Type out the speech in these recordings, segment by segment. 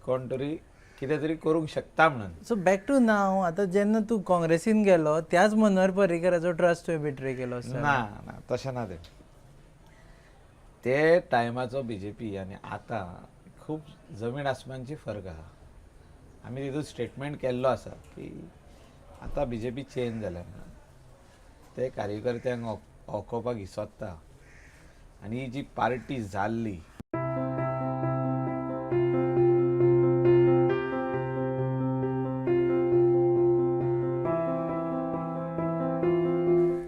कोण तरी कितें तरी करूंक शकता म्हणून. सो बॅक टू नाव, आतां जेन्ना तूं काँग्रेसीन गेलो त्याच मनोहर पर्रीकराचो ट्रस्ट तुवें बिट्रे केलो सर? ना ना, तशें ना तें. ते टायमाचो बीजेपी आनी आतां खूब जमीन आसमानची फरक आहा. आमी तितून स्टेटमेंट केल्लो आसा की आतां बीजेपी चेंज जाल्या म्हणून. ते कार्यकर्त्यांक ओकोवपाक इसोत्ता आनी ही जी पार्टी जाल्ली.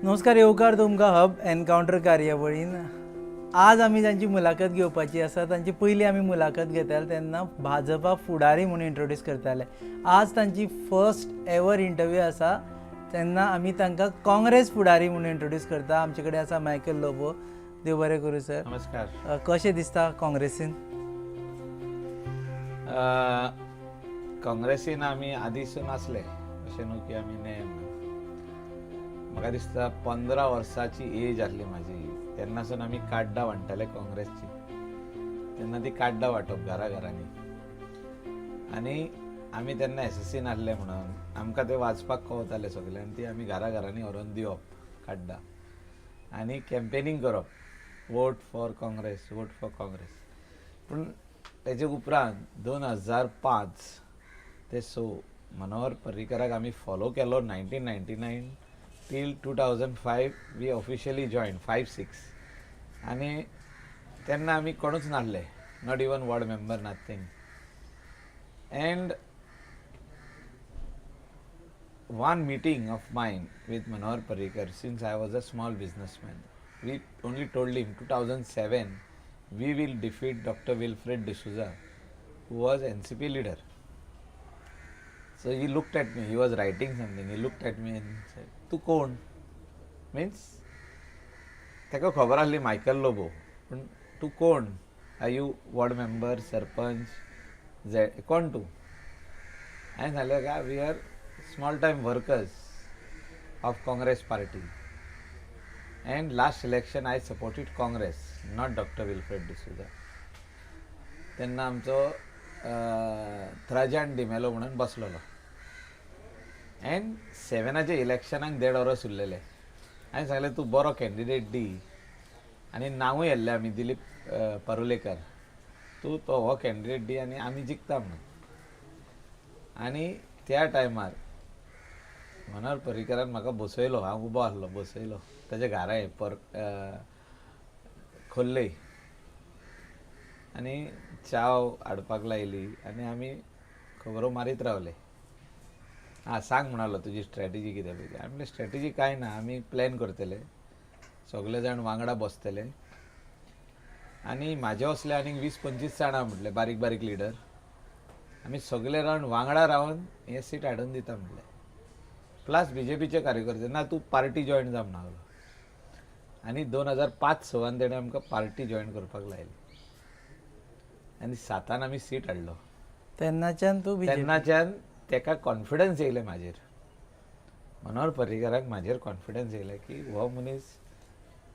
नमस्कार, येवकार तुमकां हब एनकावंटर कार्यावळीन. आज आमी जांची मुलाखत घेवपाची आसा तांची पयली आमी मुलाखत घेताले तेन्ना भाजपा फुडारी म्हणून इंट्रोड्यूस करताले. आज तांची फर्स्ट एवर इंटरव्यू आसा तेन्ना आमी तांकां काँग्रेस फुडारी म्हणून इंट्रोड्यूस करता. आमचे कडेन आसा मायकल लोबो. देव बरें करूं सर. नमस्कार. कशें दिसता काँग्रेसीन? काँग्रेसीन आमी आदीसून आसले, अशें न्हू की आमी न्हय म्हणून. म्हाका दिसता 15 वर्सांची एज आसली म्हाजी तेन्नासून आमी कार्डां वांट्टाले काँग्रेसची. तेन्ना ती कार्डां वांटप घरा घरांनी आनी आमी तेन्ना एसएससीन आसले म्हणून आमकां ते वाचपाक कवताले सगळे आनी ती आमी घरा घरांनी व्हरोन दिवप कार्डां आनी कॅम्पेनींग करप, vote for Congress, vote for Congress. पूण तेजे उपरांत 2005 ते 6 मनोहर पर्रीकराक आमी फॉलो केलो. 1999 till 2005 we officially join, 5 6. आनी तेन्ना आमी कोणूच नासले, not even ward member, nothing. And one meeting of mine with Manohar Parrikar, since I was a small businessman, we only told him 2007 we will defeat Dr. Wilfred D'Souza, who was NCP leader. So he looked at me, he was writing something, he looked at me and said, "तूं कोण?" Means ताका खबर आसली Michael Lobo, पूण तूं कोण? Are you ward member, sarpanch, जे कोण तूं? हांवें सांगलें काय we are small time workers of Congress party and last election I supported Congress, not Doctor Wilfred D'Souza. तेन्ना आमचो त्राजान डिमेलो म्हणून बसलेलो एंड सेवनाच्या इलेक्शनाक देड वर्स उरलेले. हांवें सांगलें, तूं बरो कॅन्डिडेट दी आनी नांवूय येल्लें आमी दिलीप परुलेकर, तूं तो हो कॅन्डिडेट दी आनी आमी जिखता म्हणून. आनी त्या टायमार मनोहर पर्रीकरान म्हाका बसयलो, हांव उबो आसलो, बसयलो ताच्या घरा पर खोल्ले आनी च्याव हाडपाक लायली आनी आमी खबरो मारीत रावले. आं, सांग म्हणालो, तुजी स्ट्रॅटेजी कितें पळय ती. हांवें म्हणलें, स्ट्रॅटेजी कांय ना, आमी प्लॅन करतले, सगळे जाण वांगडा बसतले आनी म्हाजे असले आनीक 20-25 जाणां म्हटलें, बारीक बारीक लिडर, आमी सगळे रावन वांगडा रावन हे सीट हाडून दिता म्हटलें. प्लस बीजेपीचे कार्यकर्ते ना, तूं पार्टी जॉयन जा म्हणलो. आनी 2005-6 तेणें आमकां पार्टी जॉयन करपाक लायली आनी सातान आमी सीट हाडलो. तेन्नाच्यान तूं बीजेपी? तेन्नाच्यान तेका कॉन्फिडन्स येयलें म्हाजेर, मनोहर पर्रीकराक म्हाजेर कॉन्फिडन्स येयलें की हो मनीस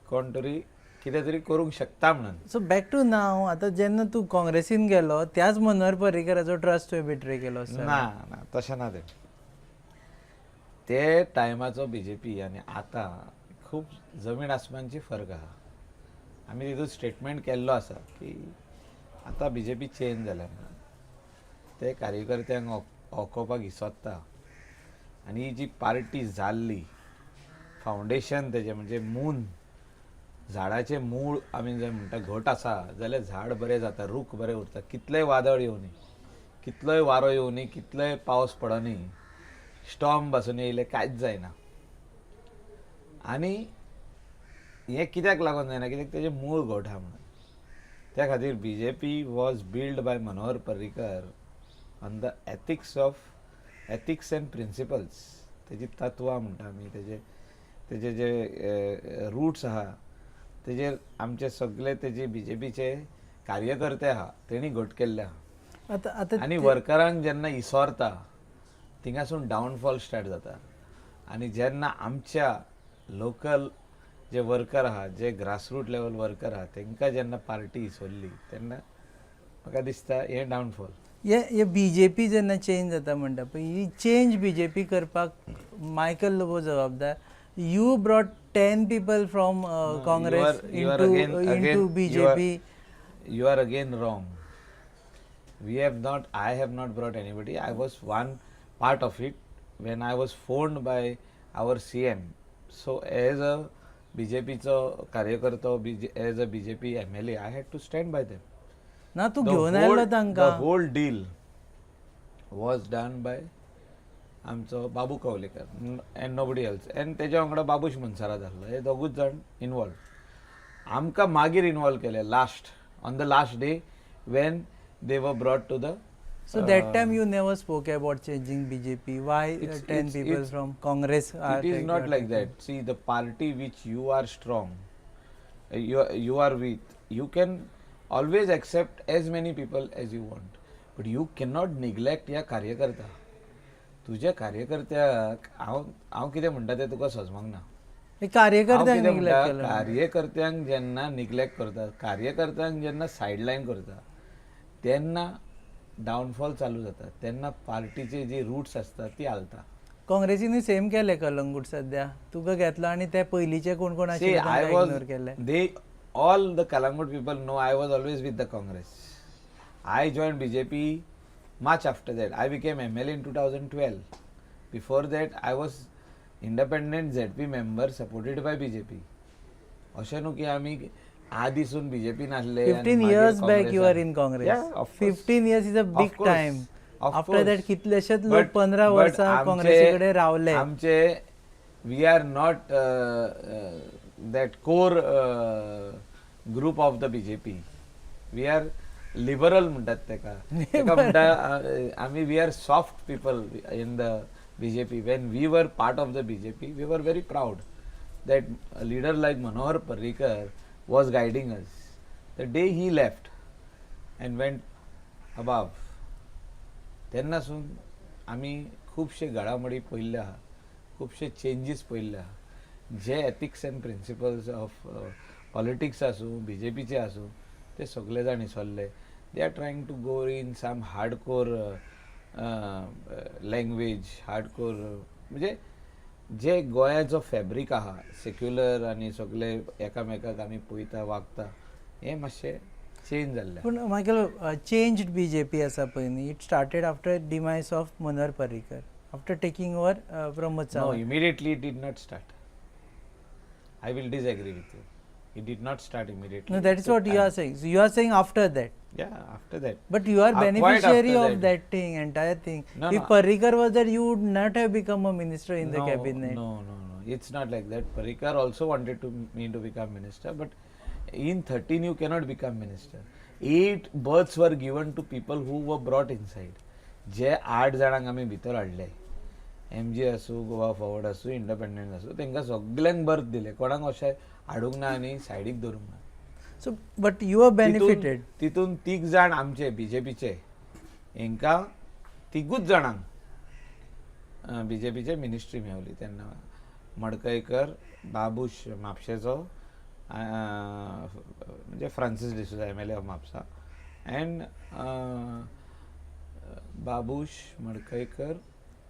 कोण तरी कितें तरी करूंक शकता म्हणून. सो बॅक टू नाव, आतां जेन्ना तूं काँग्रेसीन गेलो त्याच मनोहर पर्रीकराचो ट्रस्ट तुवें बिट्रे केलो सर? ना ना, तशें ना तें. ते टायमाचो बीजेपी आनी आतां खूब जमीन आसमानची फरक आहा. आमी तितून स्टेटमेंट केल्लो आसा की आतां बीजेपी चेंज जाल्या म्हणून. ते कार्यकर्त्यांक ओकोवपाक इसोत्ता आनी ही जी पार्टी जाल्ली, फावंडेशन तेजें म्हणजे मून झाडाचें मूळ आमी जर म्हणटा घट आसा जाल्यार झाड बरें जाता, रूख बरें उरता. कितलेंय वादळ येवनी, कितलोय वारो येवनी, कितलोय पावस पडनी, स्टॉर्म पासून येयले, कांयच जायना. आनी हें कित्याक लागून जायना? कित्याक तेजें मूळ घट आहा म्हणून. त्या खातीर BJP was build by Manohar Parrikar on the ethics of ethics and principles. तेजी तत्वां म्हणटा आमी, तेजे तेजे जे रुट्स आहा तेजेर आमचे सगळे तेजे बीजेपीचे कार्यकर्ते आहा, तेणी घट केल्ले आहा. आतां आतां आनी वर्करांक जेन्ना इसोरता थिंगासून डावनफॉल स्टार्ट जाता. आनी जेन्ना आमच्या लोकल जे वर्कर आहा, जे ग्रासरूट लेवल वर्कर आहा, तांकां जेन्ना पार्टी इसोरली तेन्ना म्हाका दिसता हें डावनफॉल. हे बीजेपी जेन्ना चेंज जाता म्हणटा पळय, ही चेंज बीजेपी करपाक मायकल लोबो जबाबदार. You brought 10 people from Congress into BJP. You are again wrong. We have not, I have not brought anybody. I was one part of it when I was phoned by our CM. So as a बीजेपीचो कार्यकर्तो, as a BJP MLA, I had to stand by them. ना, तूं घेवन आयलो तांकां. The whole deal was done by आमचो बाबू कवलेकर and nobody else, and तेज्या वांगडा बाबूश मनसारात आसलो. हे दोगूच जाण इनवॉल्व. आमकां मागीर इनवॉल्व केले last, on the last day when they were brought to the So that time you never spoke about changing BJP. Why 10 people from Congress are It is not like that. See, the party which you are strong, you are with, you can always accept as many people as you want, but you cannot neglect या कार्यकर्ता. तुझ्या कार्यकर्त्याक हांव हांव कितें म्हणटा तें तुका सजमंक ना. हे हांव कार्यकर्त्यांक कितें निग्लेक्ट म्हणटा, केलो. कार्यकर्त्यांक जेन्ना निग्लेक्ट करता, कार्यकर्त्यांक जेन्ना सायडलायन करता, तेन्ना डावनफॉल चालू जाता. तेन्ना पार्टीचे जे रुट्स आसता ती हालता. काँग्रेसीन सेम केलें कलंगूट. सध्या तुका घेतलो आनी ते पयलींचे कोण कोण See, आशिल्ले I तांकां was इग्नोर केले. They, all the Kalangut people know I was always with the Congress. I joined BJP much after that. I became MLA in 2012. Before that, I was independent ZP member supported by BJP. अशें न्हू की आमी आदीसून बीजेपीन आसले. 15 years back you are in Congress. Yeah, of course. 15 years is a Of big course, time. Of after course. That कितलेशेच लोक 15 But वर्सां काँग्रेसी कडेन रावले. आमचे, we are not that core group of the BJP. We are liberal म्हणटात तेका. तेका म्हणटा आमी, we are soft people in the BJP. When we were part of the BJP, we were very proud that a leader like Manohar Parrikar was guiding us. The day he left and went above, तेन्नासून आमी खुबशे घडामोडी पळयल्ले आहा, खुबशे changes पळयल्ले आहा. जे ethics and principles of politics आसूं, बीजेपीचे आसूं, ते सगळे जाण विसरले. They are trying to go in some hardcore language, hardcore, म्हणजे जे गोंयाचो फॅब्रीक आहा, सेक्युलर आनी सगळे एकामेकाक आमी पळयता, वागता, हें मातशें चेंज जाल्लें. पूण मायकल, चेंज बीजेपी आसा पळय न्ही, it started after demise of Manohar Parrikar, after taking over Pramod No, Sawant. Immediately it did not start. I will disagree with you. It did not start immediately. No, that It is took what you time. are saying. So you are saying after that. Yeah, after that. But you are Quite beneficiary after of that. That thing, entire thing. No, If no. Parrikar was there, you would not have become a minister in the No, cabinet. No. It's not like that. Parrikar also wanted to me to become minister, but in 13 you cannot become minister. Eight berths were given to people who were brought inside. जे आठ जाणांक आमी भितर हाडले, MG आसूं, Goa forward आसूं, independent आसूं, तांकां सगल्यांक बर्थ दिले. कोणाक अशें हाडूंक ना आनी सायडीक दवरूंक ना. So, but you are benefited. तितून तीग जाण आमचे बीजेपीचे, हेंकां तिगूच जाणांक बीजेपीचे मिनिस्ट्री मेवली तेन्ना. मडकयकर, बाबूश म्हापशेचो, म्हणजे Francis D'Souza, MLA of Mapusa, and Babush Madkaikar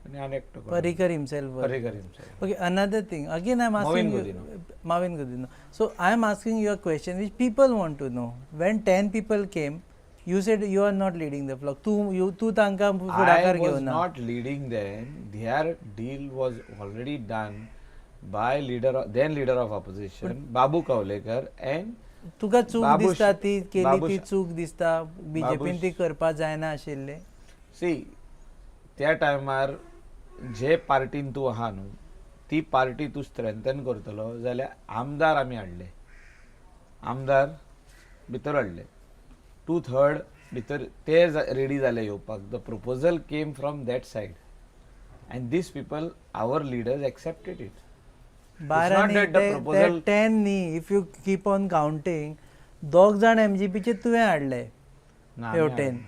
आनी आनी एकटो कोण. Parrikar himself was. Parrikar himself. Okay, another thing. Again, I'm asking Mauvin you, Godinho. Mauvin Godinho. So, I am asking you a question which people want to know. When 10 people came, you said you are not leading the flock. तूं you तूं तांकां I फुडाकार was घेवना. Not leading them. Their deal was already done by leader, then leader of opposition, Babu Kavlekar and तुका चूक दिसता ती केली ती चूक दिसता बीजेपीन ती करपा जायना आशिल्लें? सी, त्या टायमार जे पार्टीन तूं आहा न्हू, ती पार्टी तूं स्ट्रेंथन करतलो जाल्यार आमदार आमी हाडले, आमदार भितर हाडले, टू थर्ड भितर ते रेडी जाले येवपाक. The proposal came from that side and these people, our leaders, accepted it. 12 न्ही, ते 10 न्ही. If you keep on counting, दोग जाण एमजीपीचे तुवें हाडले हेवटेन.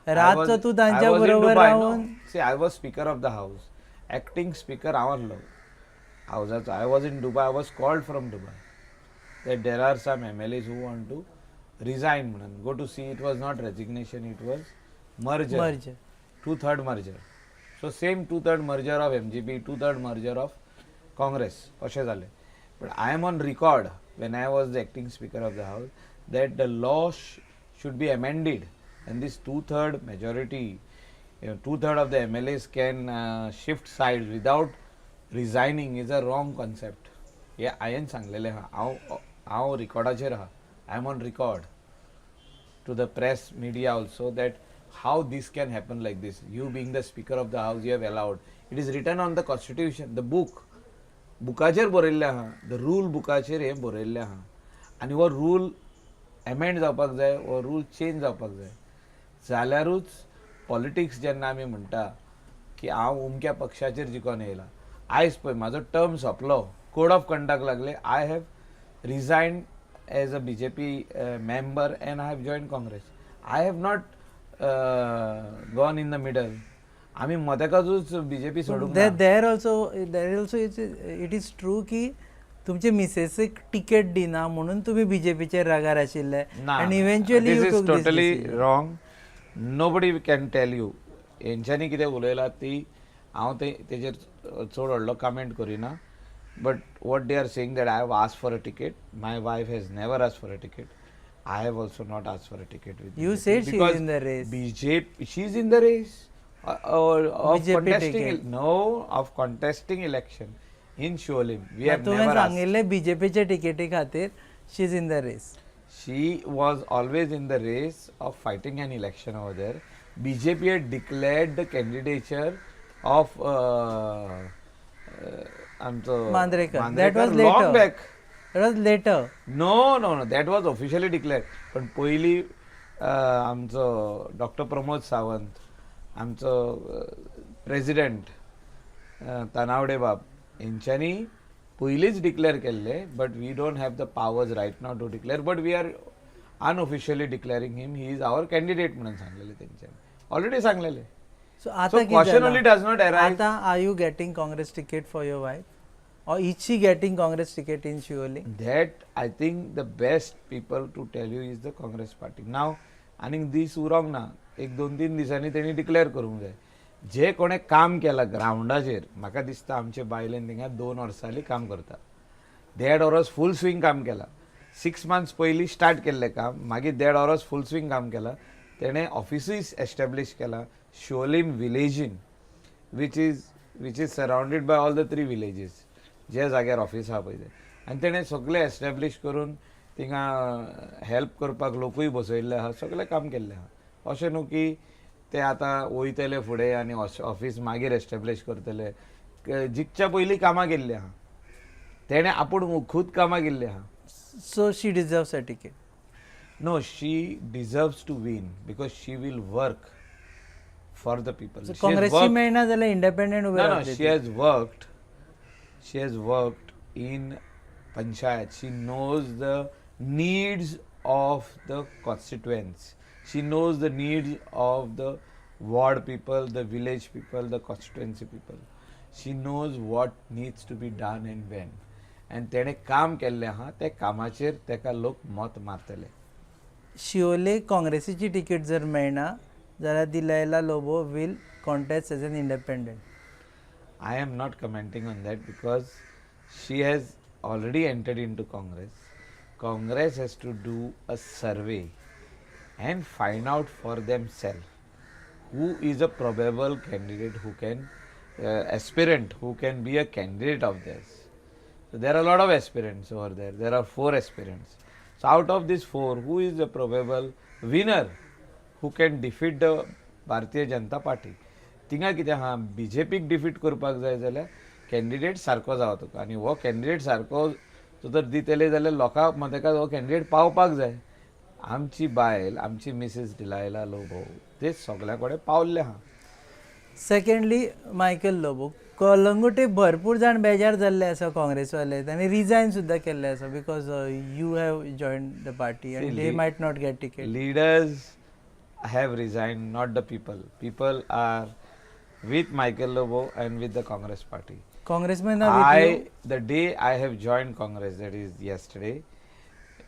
रातचो तूं तांच्या बरोबर रावन. See, I was speaker of the house, acting speaker हांव आसलो हावजाचो. I was in Dubai. I was called from Dubai that there are some MLAs who want to resign म्हणून. Go to see, it was not resignation, it was Merger. Merge. Two third merger. So same two third merger of MGP, two third merger of Congress अशें जालें. But I am on record when I was the acting speaker of the house that the law should be amended and this two third majority, two third of the MLAs can shift sides without resigning is a wrong concept. हें हांवें सांगलेलें आहा. हांव हांव रिकॉर्डाचेर आहा. I am on record to the press media also that how this can happen like this. You being the speaker of the house, you have allowed. It is written on the constitution, the book. बुकाचेर बरयल्लें आहा, the rule बुकाचेर हें बरयल्लें आहा आनी हो rule amend जावपाक जाय, हो रूल चेंज जावपाक जाय. जाल्यारूच पॉलिटिक्स जेन्ना आमी म्हणटा की हांव उमक्या पक्षाचेर जिखोन येयला, आयज पळय म्हाजो टर्म सोंपलो, कोड ऑफ कंडक्ट लागले, I have resigned as a BJP member and I have joined Congress. I have not gone in the middle. आमी मदेकाजूच बीजेपी सोडूंक ना. There also it is true की तुमचे मिसेसीक तिकेट दिना म्हणून तुमी बीजेपीचेर रागार आशिल्ले ना. आनी eventually this you is took this totally decision. Wrong. Nobody can tell you. हेंच्यांनी कितें उलयलां ती हांव ते तेजेर चड व्हडलो कमेंट करिना. But what they are saying that I have asked for a ticket, my wife has never asked for a ticket. I have also not asked for a ticket with You BJP said she is because in the race. BJP, she is in the race of BJP contesting ticket. No, of contesting election in Siolim. We have तुवें never asked. सांगिल्लें बीजेपीच्या तिकेटी खातीर she is in the race. She was always in the race of fighting an election over there. BJP had declared the candidature of आमचो Mandrekar. That was Mandrekar long later. back. That was later. No, no, no, that was officially declared. पण पयली आमचो doctor Pramod Sawant, आमचो president Tanavade बाब हेंच्यांनी पयलींच declare केल्ले. But we don't have the powers right now to declare, but we are unofficially declaring him, he is our candidate म्हणून सांगलेले तेंच्यांनी ऑलरेडी सांगलेले. सो आता So question only does not arise. आता are you getting Congress ticket for your wife or is she getting Congress ticket in Siolim? That I think the best people to tell you is the Congress party. Now आनीक दीस उरोंक ना, एक दोन तीन दिसांनी तेणी declare करूंक जाय. जे कोणें काम केलां ग्रावंडाचेर, म्हाका दिसता आमचे बायलेन थिंगा 2 वर्सां जालीं काम करता, देड वरस फूल स्विंग काम केलां. 6 मंथ्स पयलीं स्टार्ट केल्लें काम, मागीर देड वरस फूल स्विंग काम केलां. तेणें ऑफिसूय एस्टेब्लीश केलां Siolim विलेजीन, which is surrounded by all the three villages, जे जाग्यार ऑफिस आहा पळय तें. आनी तेणें सगळें एस्टेब्लीश करून थिंगा हेल्प करपाक लोकूय बसयल्ले आहा, सगळें काम केल्लें आहा. अशें न्हू की ते आतां वयतले फुडें आनी ऑफिस मागीर एस्टेब्लीश करतले. जिखच्या पयलीं कामां केल्लीं आहा तेणें, आपूण खूद कामां केल्लीं आहा. So she deserves a ticket. No, she deserves to win because she will work for the people. So काँग्रेसची मेळना जाल्यार इंडिपेंडंट उबे No, no, रावतले she ती. has worked. She has worked in panchayat. She knows the needs of the constituents. She knows the needs of the ward people, the village people, the constituency people. She knows what needs to be done and when. And तेणें काम केल्लें आहा, त्या कामाचेर तेका लोक मत मारतले. Siolim काँग्रेसीची ticket जर मेळना जाल्यार Delilah Lobo will contest as an independent. I am not commenting on that because she has already entered into Congress. Congress has to do a survey and find out for themselves who is a probable candidate, who can aspirant who can be a candidate of theirs. So there are a lot of aspirants over there. There are four aspirants. So out of these four, who is the probable winner who can defeat the Bharatiya Janata Party? थिंगा कितें आहा, बीजेपीक defeat करपाक जाय जाल्यार candidate सारको जावो तुका आनी हो कॅन्डिडेट सारको तूं जर दितले जाल्यार लोकां मदेकात हो कॅन्डिडेट पावपाक जाय. आमची बायल, आमची मिसीस डिलायला लोबो ते सगल्या कडेन पावल्ले आहा. सेकंडली, मायकल लोबो, कलंगूटे भरपूर जाण बेजार जाल्ले आसा काँग्रेसवाले, तांणी रिजायन सुद्दां केल्ले आसा because you have join the party and they might not get ticket. Leaders have resigned, not the people. People are with Michael Lobo and with the Congress party. Congressman. I, the day I have joined Congress, that is yesterday,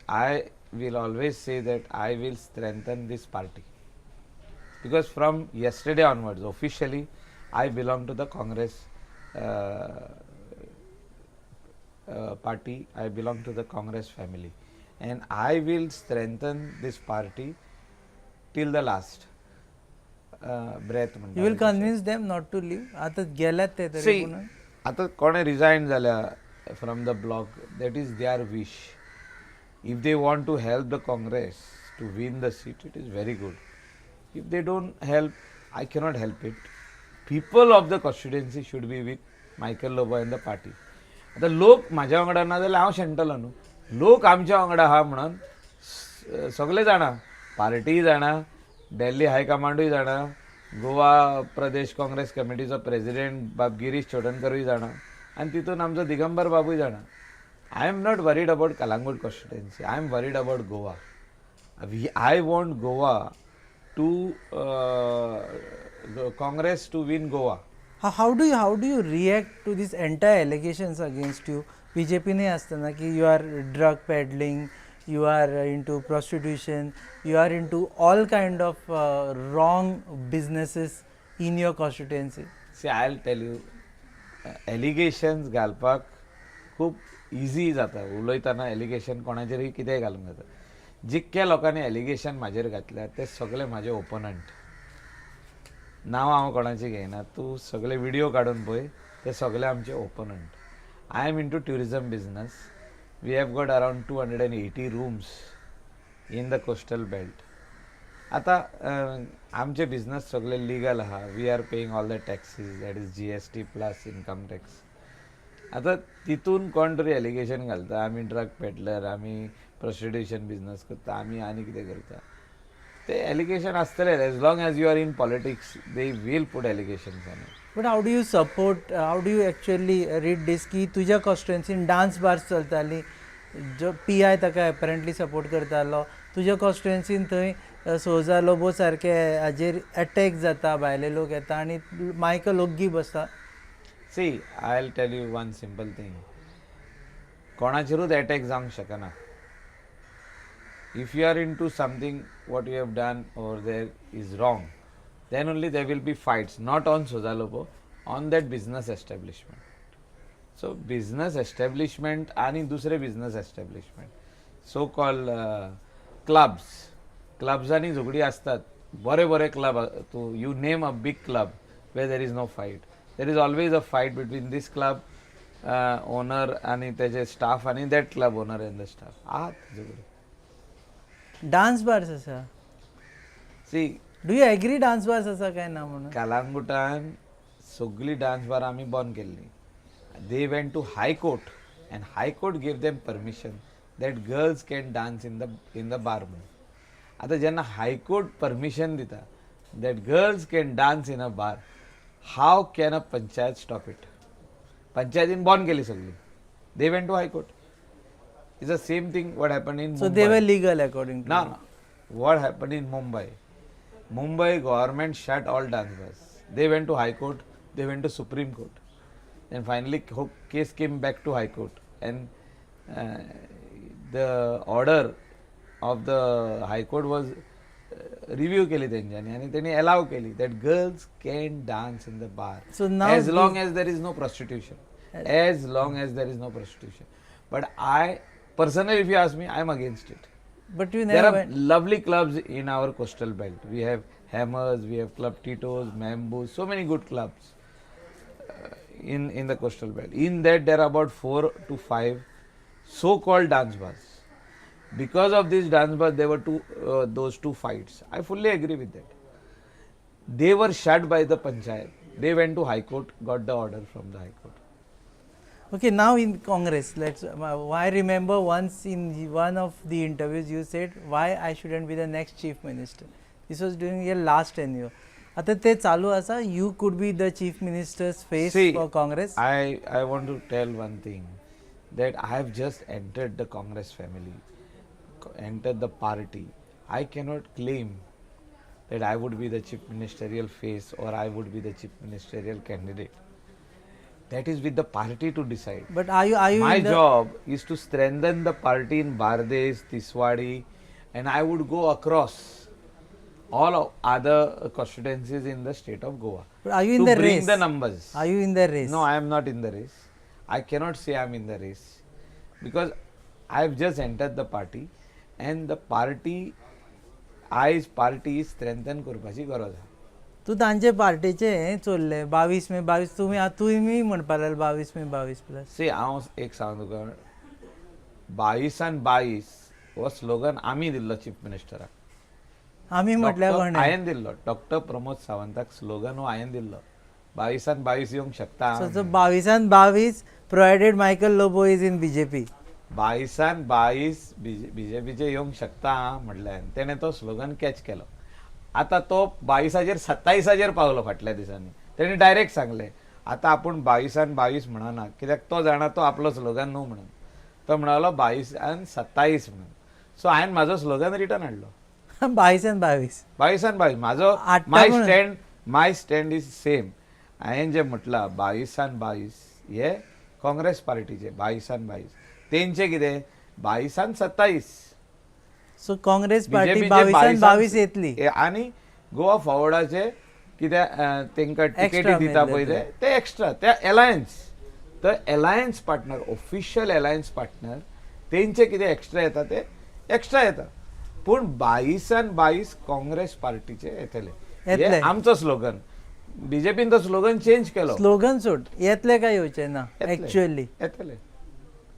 I will always say that I will strengthen this party. Because from yesterday onwards officially I belong to the Congress party, I belong to the Congress family and I will strengthen this party till the last breath. You will convince them not to leave? आतां गेल्यात ते तरी C, पुणून. आतां कोणें resign जाल्या from the bloc, that is their wish. If they want to help the Congress to win the seat, it is very good. If they don't help, I cannot help it. People of the constituency should be with Michael Lobo and the party. आतां लोक म्हाज्या वांगडा ना जाल्यार हांव शेणटलो न्हू. लोक आमच्या वांगडा आहा म्हणून सगळे जाणा, पार्टीय जाणा, दिल्ली हायकमांडूय जाणा, गोवा प्रदेश काँग्रेस कमिटीचो प्रेजिडेंट बाब गिरीश चोडणकरूय जाणा आनी तितून आमचो दिगंबर बाबूय जाणा. I am not worried about Calangute constituency, I am worried about Goa. I want Goa to Congress to win Goa. How do you react to this entire allegations against you? बीजेपीने आसतना की you are drug peddling, you are into prostitution, you are into all kind of wrong businesses in your constituency. See, I tell you, allegations घालपाक खूब easy जाता. उलयतना allegation कोणाचेरूय कितेंय घालूंक जाता. जितक्या लोकांनी एलिगेशन म्हाजेर घातल्या ते सगळे म्हाजे ओपोनंट. नांव हांव कोणाचें घेयना, तूं सगळे विडियो काडून पळय, ते सगळे आमचे opponent. I am into tourism business. We have got around 280 rooms in the coastal belt. आतां आमचे बिजनस सगळे लिगल आहा. We are paying all the taxes, that is GST plus income tax. आतां तितून कोण तरी एलिगेशन घालता आमी ड्रग पेडलर, आमी प्रोस्टिट्युशन बिजनस करता, आमी आनी कितें करता. ते एलिगेशन आसतले. As long as you are in politics, they will put allegations on. But how do you support, how do you actually read this की तुज्या कॉन्स्टिट्युएन्सीन डान्स बार्स चलताली, जो पी I ताका एपरंटली सपोर्ट करतालो, तुज्या कॉन्स्टिट्युएन्सीन थंय सोजा लोबो सारके हाजेर एटॅक जाता, भायले लोक येता आनी मायकल ओग्गी बसता? See, I will tell you one simple thing. कोणाचेरूच attack जावंक शकना. If you are into something, what you have done over there is wrong, then only there will be fights, not on Souza Lobo, on that business establishment. So business establishment आणि दुसरे business establishment, so called clubs, क्लब्सांनी झगडी आसतात. बरे बरे club तूं, you name a big club where there is no fight. There is always a fight between this club owner आणि तेजे staff आणि that club owner and the staff. आहात झगडी. डान्स बार्स आसा. C. Do you agree dance bars आसा काय ना म्हणून? कालांगुटान सगळी डान्स बार आमी बंद केल्ली. They went to high court and high court give them permission that girls can dance in the bar म्हणून. आतां जेन्ना हायकोर्ट परमिशन दिता that girls can dance in a bar, how can a panchayat stop it? पंचायतीन बंद केली सगळी. They went to high court. Is the same thing what happen in So they were legal according to No, no. What happened in Mumbai? Mumbai government shut all dance bars. They went to High Court, they went to Supreme Court. Then finally case came back to High Court and the order of the High Court was review केली तेंच्यांनी आनी तेणी allow केली that girls can dance in the bar. So now as long as there is no prostitution. As long as there is no prostitution. But I personally, if you ask me, I am against it. But you There never are lovely clubs in our coastal belt. We have Hammers, we have Club Tito's, Mambo, so many good clubs in the coastal belt. In that, there are about 4 to 5 so-called dance bars. Because of these dance bars, there were two those two fights. I fully agree with that. They were shut by the panchayat. They went to High Court, got the order from the High Court. Okay, now in Congress, let's. I remember once in one of the interviews you said why I shouldn't be the next chief minister. This was during your last tenure. आता ते चालू आसा, you could be the chief minister's face See, for Congress. I want to tell one thing, that I have just entered the Congress family, entered the party. I cannot claim that I would be the chief ministerial face or I would be the chief ministerial candidate. That is with the party to decide. But are you My in the job is to strengthen the party in Bardes, Tiswadi, and I would go across. all other constituencies in the state of Goa. Are you in to the bring race? the numbers. Are you in the race? No, I am not in the race. I cannot say I am in the race because I have just entered the party and the party, आयज party strengthen करपाची गरज आहा. तूं तांचे पार्टेचे हें चोरले 22 मे 22, तुमी तुमी म्हणपाक लागले 22 मे 22 प्लस. सी, हांव एक सांग तुका, 22 आनी 22 हो स्लोगन आमी दिल्लो चीफ मिनिस्टराक. आमी म्हटल्यार कोणें? हांवें दिल्लो. डॉक्टर प्रमोद सावंताक स्लोगन हो हांवें दिल्लो, 22 आनी 22 येवंक शकता. सो 22 आनी 22 provided Michael Lobo is in BJP. 22 आनी 22 बीजेपीचे येवंक शकता म्हटल्यार तेणें तो स्लोगन कॅच केलो. आतां तो 22 आचेर 27 आचेर पावलो. फाटल्या दिसांनी तेणें डायरेक्ट सांगलें, आतां आपूण 22 आनी 22 म्हणना, कित्याक तो जाणा तो आपलो स्लोगन न्हू म्हणून. तो म्हणालो 22 आनी 27 म्हणून. सो हांवें म्हाजो स्लोगन रिटर्न हाडलो. 22 आनी 22. 22 आनी 22 म्हाजो. आठटा माय म्हणून. Stand, my stand is same. हांवें जें म्हटलां 22 आनी 22 हे काँग्रेस पार्टीचे 22 आनी 22, तेंचे कितें 22 आनी 27. सो काँग्रेस पार्टी BJP चे 22 आनी 22 येतली. आनी गोवा फॉवर्डाचे कितें तेंकां टिकेटी Extra दिता मेळटले. पळय ते, ते एक्स्ट्रा, ते एलायन्स, तर alliance partner, official alliance partner, तेंचे कितें एक्स्ट्रा येता ते एक्स्ट्रा येता, पूण 22 आनी 22 काँग्रेस पार्टीचे येतले. हे येतले. आमचो स्लोगन. बीजेपीन तो स्लोगन चेंज केलो. स्लोगन सोड, येतले काय येवचे ना? येतले. एक्च्युअली येतले,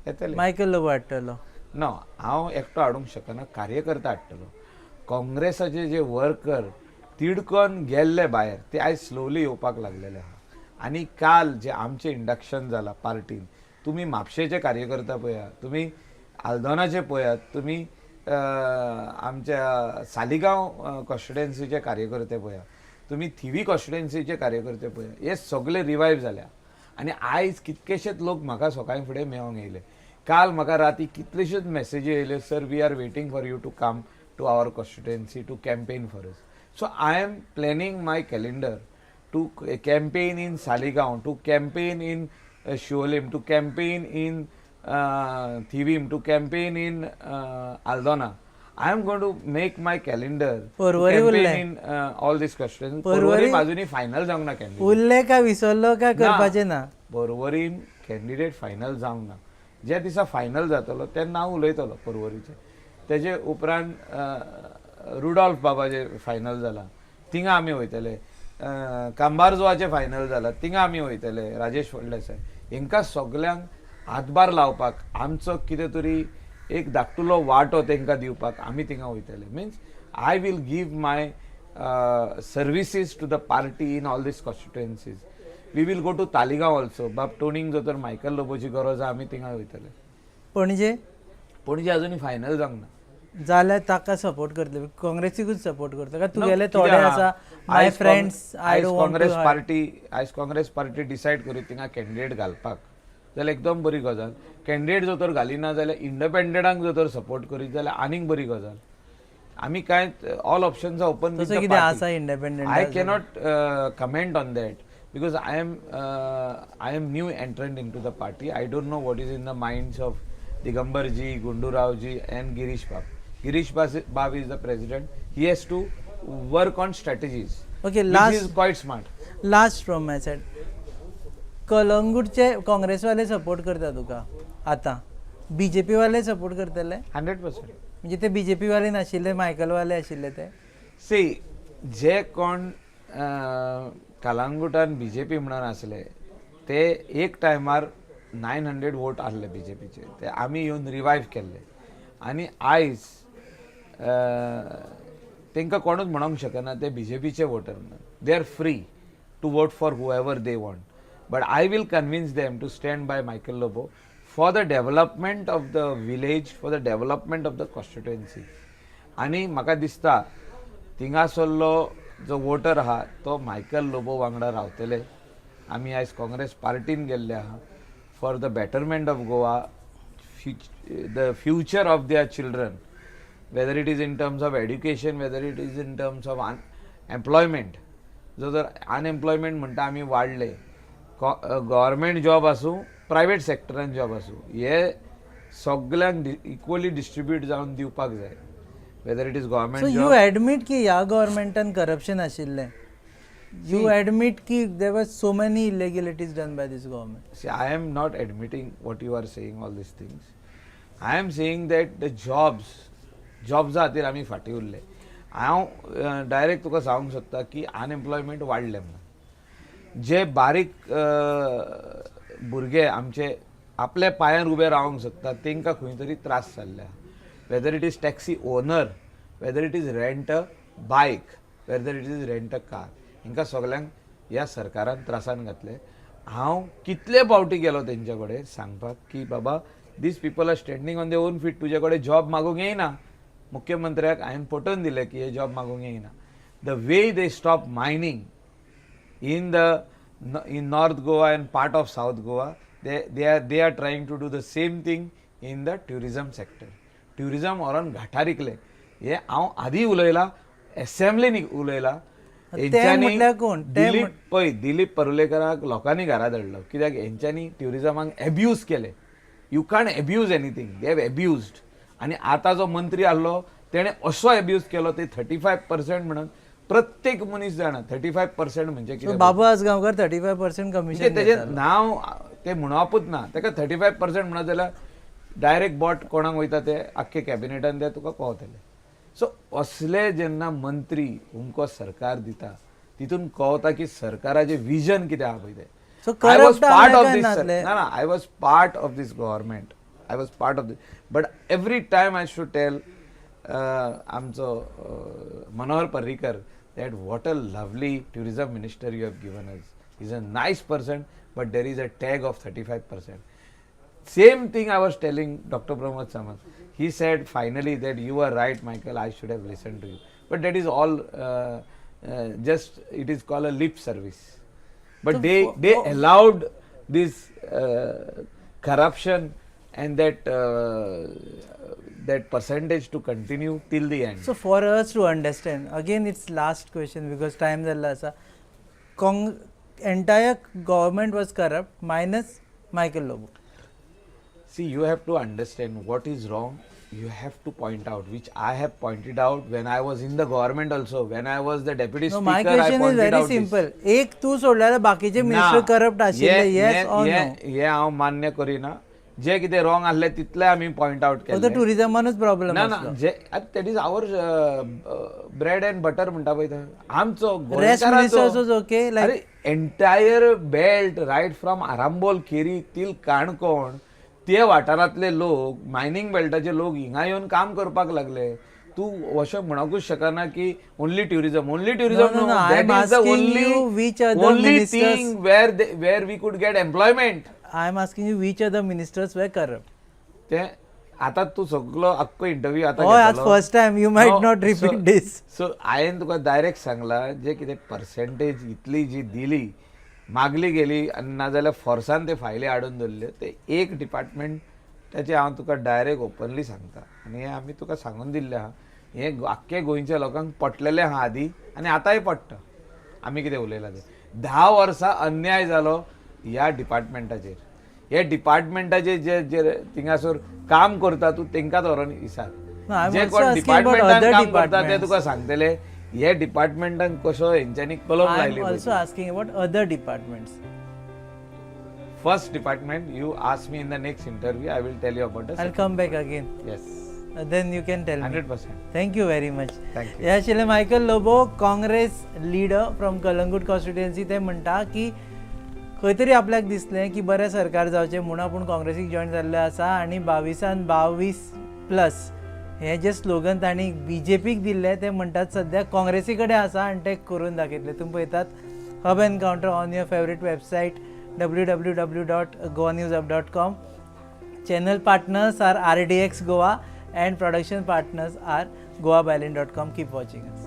येतले. मायकल लोबो हाडटलो? ना, हांव एकटो हाडूंक शकना, कार्यकर्ता हाडटलो. काँग्रेसाचे जे वर्कर तिडकन गेल्ले भायर, ते आयज स्लोली येवपाक लागलेले आहा. आनी काल जे आमचें इंडक्शन जाला पार्टीन, तुमी म्हापशेचे कार्यकर्ता पळयात, तुमी आल्दोनाचे पळयात, तुमी आमच्या सालिगांव कॉन्स्टिट्युएन्सीचे कार्यकर्ते पळयात, तुमी थिवी कॉन्स्टिट्युएन्सीचे कार्यकर्ते पळयात, हे सगळे रिवायव जाल्या. आनी आयज कितकेशेच लोक म्हाका सकाळी फुडें मेळोंक येयले. काल म्हाका राती कितलेशेच मॅसेजी येयले, "Sir, we are waiting for you to come to our constituency to campaign for us." So I am planning my calendar to campaign in Saligao, to campaign in Siolim, to campaign in Thivim, to campaign in Aldona. I am going to make my calendar Porvorim उरलें. In all these question. Porvorim- Porvorim अजूनही final जावंक ना candidate. उरले काय विसरलो काय करपाचें ना? पर्वरीम कॅन्डिडेट फायनल जावंक ना. ज्या दिसा फायनल जातलो तेन्ना हांव उलयतलो पर्वरीचें. तेजे उपरांत रुडॉल्फ बाबाजे फायनल जाला, थिंगा आमी वयतले. कांबारजुवाचें फायनल जाला, थिंगा आमी वयतले. राजेश फळदेसाय, हेंकां सगल्यांक हातभार लावपाक, आमचो कितें तरी एक धाकटुलो वांटो तेंकां दिवपाक आमी थिंगा वयतले. Means I will give my services to the party in all these constituencies. We will go to Taleigao also. बाब टोनीक जर तर मायकल लोबोची गरज आहा, आमी थिंगा वयतले. पणजे? पणजे अजूनही फायनल जावंक ना. जाल्यार ताका सपोर्ट करतले, काँग्रेसीकूच सपोर्ट करतले काय तुगेले ना, थोडे कितें आसा माय आयज फ्रेंड्स I आयज don't Congress party, आयज काँग्रेस पार्टी डिसायड करीत थिंगा कॅन्डिडेट घालपाक जाल्यार एकदम बरी गजाल. कॅन्डिडेट जर तर घालिना जाल्यार इंडिपेंडंटांक जर तर सपोर्ट करीत जाल्यार आनीक बरी गजाल. आमी कांय ऑल ऑप्शन्स ओपन. तसो कितें आसा independent? I cannot comment on that because I am new entrant into the party. I don't know what is in the minds of Digambar ji, Gundu ji and Girish Bab. Girish Bab is the president. He has to work on strategies. Okay, which last- is quite smart. Last from my side, कलंगूटचे काँग्रेसवाले support करता तुका, आतां BJP वाले support करतले? 100%. म्हणजे ते BJP वाले नाशिल्ले, Michael वाले आशिल्ले ते? सी, जे कोण कलांगुटान बीजेपी म्हणून आसले ते एक टायमार 900 वोट आहले बीजेपीचे, ते आमी येवन रिवायव केल्ले. आनी आयज तांकां कोणूच म्हणोंक शकना ते बीजेपीचे वोटर म्हणून. They are free to vote for whoever they want, but I will convince them to stand by Michael Lobo for the development of the village, for the development of the constituency. आनी म्हाका दिसता थिंगासरलो जो water आहा तो Michael Lobo वांगडा रावतले. आमी आयज काँग्रेस पार्टीन गेल्ले आहा for the betterment of Goa, the future of their children, whether it is in terms of education, whether it is in terms of employment. जो जर अनएम्प्लॉयमेंट म्हणटा आमी वाडले, गव्हर्मेंट जॉब आसूं, प्रायवेट सेक्टरान जॉब आसूं, हे सगल्यांक इक्वली डिस्ट्रीब्यूट जावन दिवपाक जाय. whether it is so government you job. Admit की ह्या गव्हर्मेंटान करप्शन आशिल्लें? You admit की there were so many illegalities done by this government? See, I am not admitting what you are saying, all these things. I am saying that the jobs, जॉब्सा खातीर आमी फाटीं उरले. हांव direct तुका सांगूंक शकता की अनएम्प्लॉयमेंट वाडलें म्हणून. जे बारीक भुरगे आमचे आपल्या पांयार उबे रावंक शकता, तांकां खंय तरी त्रास जाल्ले आहा. Whether it is taxi owner, whether it is rent a bike, whether it is rent a car, हांकां सगल्यांक ह्या सरकारान त्रासान घातले. हांव कितले पावटी गेलो तेंच्या कडेन सांगपाक की बाबा, these people are standing on their own feet, तुजे कडेन जॉब मागूंक येयना. मुख्यमंत्र्याक हांवें पटोवन दिलें की हे जॉब मागूंक येयना. The way they stop mining in North Goa and part of South Goa, they are trying to do the same thing in the tourism sector. Tourism व्हरोन घाटार इकले हे हांव आदी उलयलां, एसेंब्लीन उलयलां. ते म्हटल्यार कोण? ते दिलीप, पळय, दिलीप परुलेकराक लोकांनी घरा धाडलो कित्याक हेंच्यांनी ट्युरिजमाक एब्यूज केले. You can't abuse anything, they have abused. आनी आतां जो मंत्री आहलो तेणें असो एब्यूज केलो, ते 35% म्हणून प्रत्येक मनीस जाणा 35% म्हणजे कितें. बाबू आजगांवकर 35% म्हणजे कमिशन. तेजें नांव ते म्हणपाकूच ना. ताका 35% म्हणत जाल्यार डायरेक्ट बोट कोणाक वयता, ते आख्खे कॅबिनेटान ते तुका कळतले. सो असले जेन्ना मंत्री तुमकां सरकार दिता, तितून कळता की सरकाराचें विजन कितें आहा पळय तें. So I was corrupt part आसले of काय this. नासले? ना ना, I was part of this government. I was part of this. But every time I should tell आमचो Manohar Parrikar that what a lovely tourism minister you have given us. He's a nice person, but there is a tag of 35%. Same thing I was telling Dr. Pramod Samant. He said finally that you are right, Michael, I should have listened to you. But that is all just, it is called a lip service. But So they allowed this corruption and that percentage to continue till the end. So for us to understand, again it's last question because time जाल्लो आसा. काँग entire government was corrupt minus Michael Lobo. See, you have to understand what is wrong. You have to point out, which I have pointed out when I was in the government also. When I was the deputy no, speaker, my I question is pointed very out this. Simple. एक तूं सोडल्यार बाकीचे minister ना, corrupt आशिल्ले, हे- येस or हे no? हे हांव मान्य करिना. जे कितें रॉंग आहले तितले आमी पॉयंट आउट फक्त केले. टुरिजमानूच प्रॉब्लम ना ना, जे that is our bread and butter म्हणटा पळय ते. आमचो Rest ministers was okay, like- अरे, entire belt right from Arambol Keri till Canacona, ते वाठारांतले लोक, मायनींग बेल्टाचे लोक हिंगा येवन काम करपाक लागले. तूं अशें म्हणूंकूच शकना की only tourism, only tourism. No, no, I am that is the asking only you which other only ministers- thing where we could get employment. I am asking you which other ministers were corrupt. ते आता तूं सगलो आख्खो interview आता हय, आज घेतलो. First time, you might not repeat this. So हांवें तुका डायरेक्ट सांगला, जे कितें पर्सेंटेज इतली जी दिली, मागली गेली आनी नाजाल्यार फोर्सान ते फायली हाडून दवरल्यो, ते एक डिपार्टमेंट ताचें हांव तुका डायरेक्ट ओपनली सांगता आनी हें आमी तुका सांगून दिल्लें आहा. हें आख्खे गोंयच्या लोकांक पटलेलें आहा आदी आनी आतांय पडटा. आमी कितें उलयलां तें, 10 वर्सां अन्याय जालो ह्या डिपार्टमेंटाचेर. हे डिपार्टमेंटाचे जे जे थिंगासर काम करता, तूं तेंकांच व्हरोन विचार. No, I'm जे also कोण asking about डिपार्टमेंटान other काम करता ते departments. तुका सांगतले हे डिपार्टमेंटान कसो हेंच्यांनी कलम I लायली. am also asking about other departments. First department you ask me in the next interview, I will tell you about. I'll come back again. Yes. Then you can tell me. 100%. Thank you very much. Thank you. हे आशिल्ले Michael Lobo, Congress leader from Calangute constituency. ते म्हणटा की खंय तरी आपल्याक दिसलें की बरें सरकार जावचें म्हूण आपूण काँग्रेसीक जॉयन जाल्लें आसा आनी 22 22 प्लस हें जें स्लोगन तांणी बीजेपीक दिल्लें, ते म्हणटात सद्या काँग्रेसी कडेन आसा आनी ते करून दाखयतले. तुमी पळयतात Hub Encounter on your favourite website www.goanewshub.com. Channel partners are RDX Goa and production partners are goabyline.com. Keep watching us.